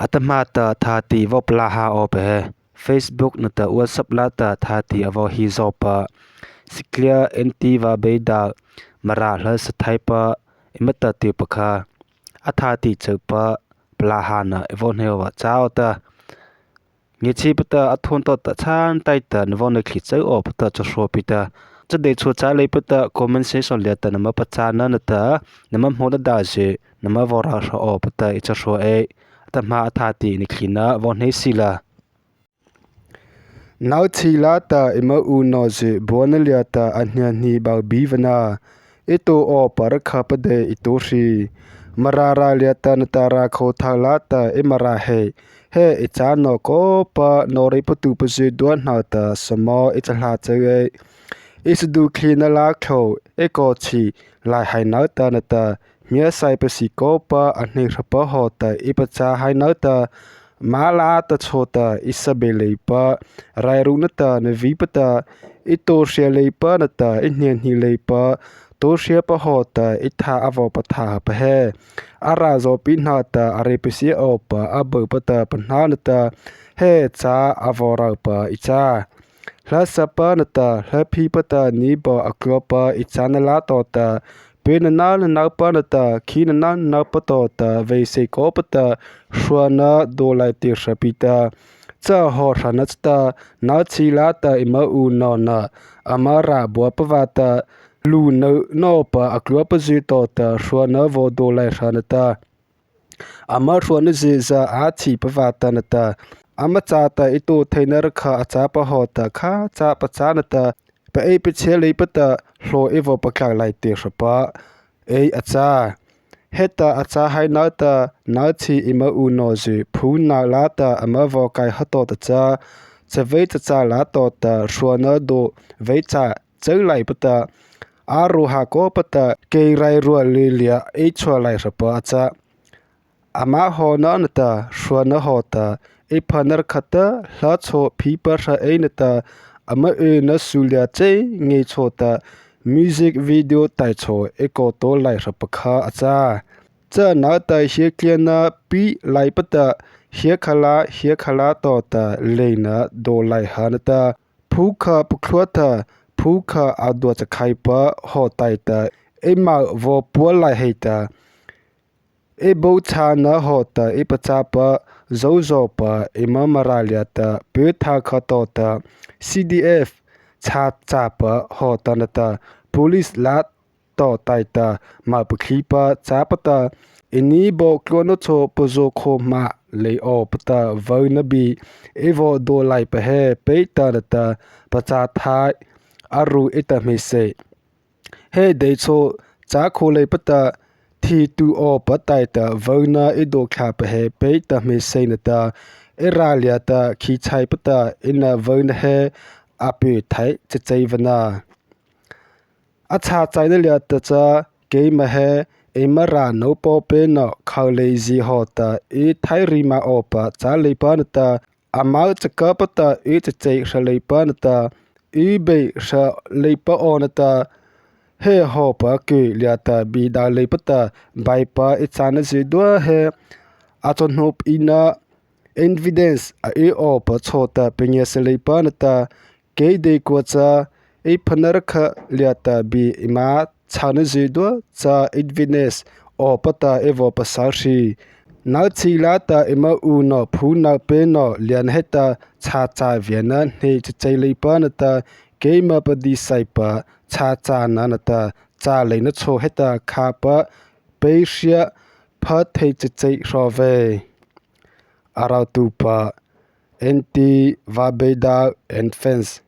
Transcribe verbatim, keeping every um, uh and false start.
Atahmâ ta thâtih vaw palâhâ awpa he, Facebook nata WhatsApp lâta thâtih a vaw hih zawpa. Siklia N T Vabeidao, Mara hla sathaipa, eima ta tyhpa kha, a thâtih chhopa, palâhâna ei vaw hnei awpa châ aw ta. Ngiachhiepa ta a thawn tawhta chhâ taihta na vaw hnei khih chho awpa ta cha hropi ta. Cha dei chhao châ leipa ta comment section liata nama pachâna nata, nama hmôna dâh zy, nama vaw râh hra awpa ta ei cha hropi ei. Atahmâ a thâtih hnei khihna vaw hnei sila. Nohchhih lâta eima u naw zy buana liata a hnia hni bao bi vâna. Ei tao awpa rakha pa dei ei tao hri. Mara râh liata nata râh khao thao lâta ei Mara hei. He ei châ naw kawpa naw rei patu pazy dua hnohta samaw ei cha hla chho ei. Ei sadu khlina lâ khao ei kaw chhi lai hai nota nata. Hmia sai pasi kawpa a hnei hrapa hawhta ei pachâ hai nota. Mâ lâta chhao ta ei sa bei leipa, rairuna ta na vipa ta, ei tao hria leipa nata, ei hnia hni leipa, tao hriapa hawhta ei tha a vaw pathâ pa he. A râh zawpi hnohta a rei pasi awpa a bawpa ta pahno nata, he cha a vaw râh pa ei châ. Hla sapa nata, hla phipa ta ni baw a tluapa ei châna lâ tawhta, pei na nau na naupa nata, khi na nau na naupa tawhta, vei sei kawpa ta, hruana dawlai tyh hra pi ta. Cha hawh hrana chata, nohchhih lâta eima u naw na, ama râh buapa vâta, lu nô nawpa a tluapa zy tawhta, hruana vaw dawlai hrana ta. Ama hruana zy za a chhihpa vâta nata, ama châta ei tao theina rakha a châpa hawhta kha châ pachâ nata, pa ei pachhia leipa ta, hlaw ei vaw patlâh lai tyh hrapa, ei a châ. Heta a châ hai nota, nohchhih eima u naw zy, phu nau lâta ama vaw kai ha tawhta cha, chavei cha châ lâ tawhta, hruana daw vei châ chho laipa ta, a ro ha kawpa ta, kei rai rua lei lia ei chhuah lai hrapa a châ. Ama hawhna nata, hruana hawhta, ei phana rakha ta, hla chhao phipa hra ei nata, ama yna su lia chei ngei chhao ta, music video tai chhao ei kaw tao lai hrapa kha a châ. Cha nota hia tliana pi laipa ta, hia kha lâ, hia kha lâ tawhta, leina dawlai ha nata, phu kha pakhlua ta, phu kha a dua chakhaipa hawhta ei ta, eima vaw pua lai hei ta. Ei bo châna hawhta ei pachâpa, zo zawpa eima Mara liata, pei tha kha tawhta, C D F, châ châpa hawhta nata, police lâ tawhta ei ta, ma pakhipa châpa ta, ei ni baw tluana chhao pazaw kho ma lei awpa ta, vaw na bi, ei vaw dawlai pa he, pei ta nata, pachâ thai, a ru ei ta hmeiseih. He dei chhao châ kho leipa ta, thi tu awpa tai ta, vaw na ei daw khla pa he, pei ta hmeiseih nata, ei râh liata khi chhai pa ta, ei na vaw na he, a pei thai chachei vâna. A chhâ chaina liata cha, keima he, eima râh nô paw pei na khao lei zy hawhta, ei thai ri ma awpa châ leipa nata, ama chakapa ta, ei chachei hra leipa nata, ei bei hra leipa aw nata, he hawhpa kei liata bi dao leipa ta, baipa ei châna zy dua he, a chaw hnôp ei na, evidence a ei awpa chhao ta, pei ngia sa leipa nata, kei dei kua cha, ei phana rakha liata bi eima châna zy dua cha, evidence awpa ta ei vaw pasa hri. Nohchhih lâta eima u naw phu nau pei naw liana heta, châ châ viana hnei chachei leipa nata, keima padi saipa, châ châna nata, châ leina chhao heta khâpa, pei hria, pha thei chachei hra vei. A rao tupa, N T Vabeidao and fans.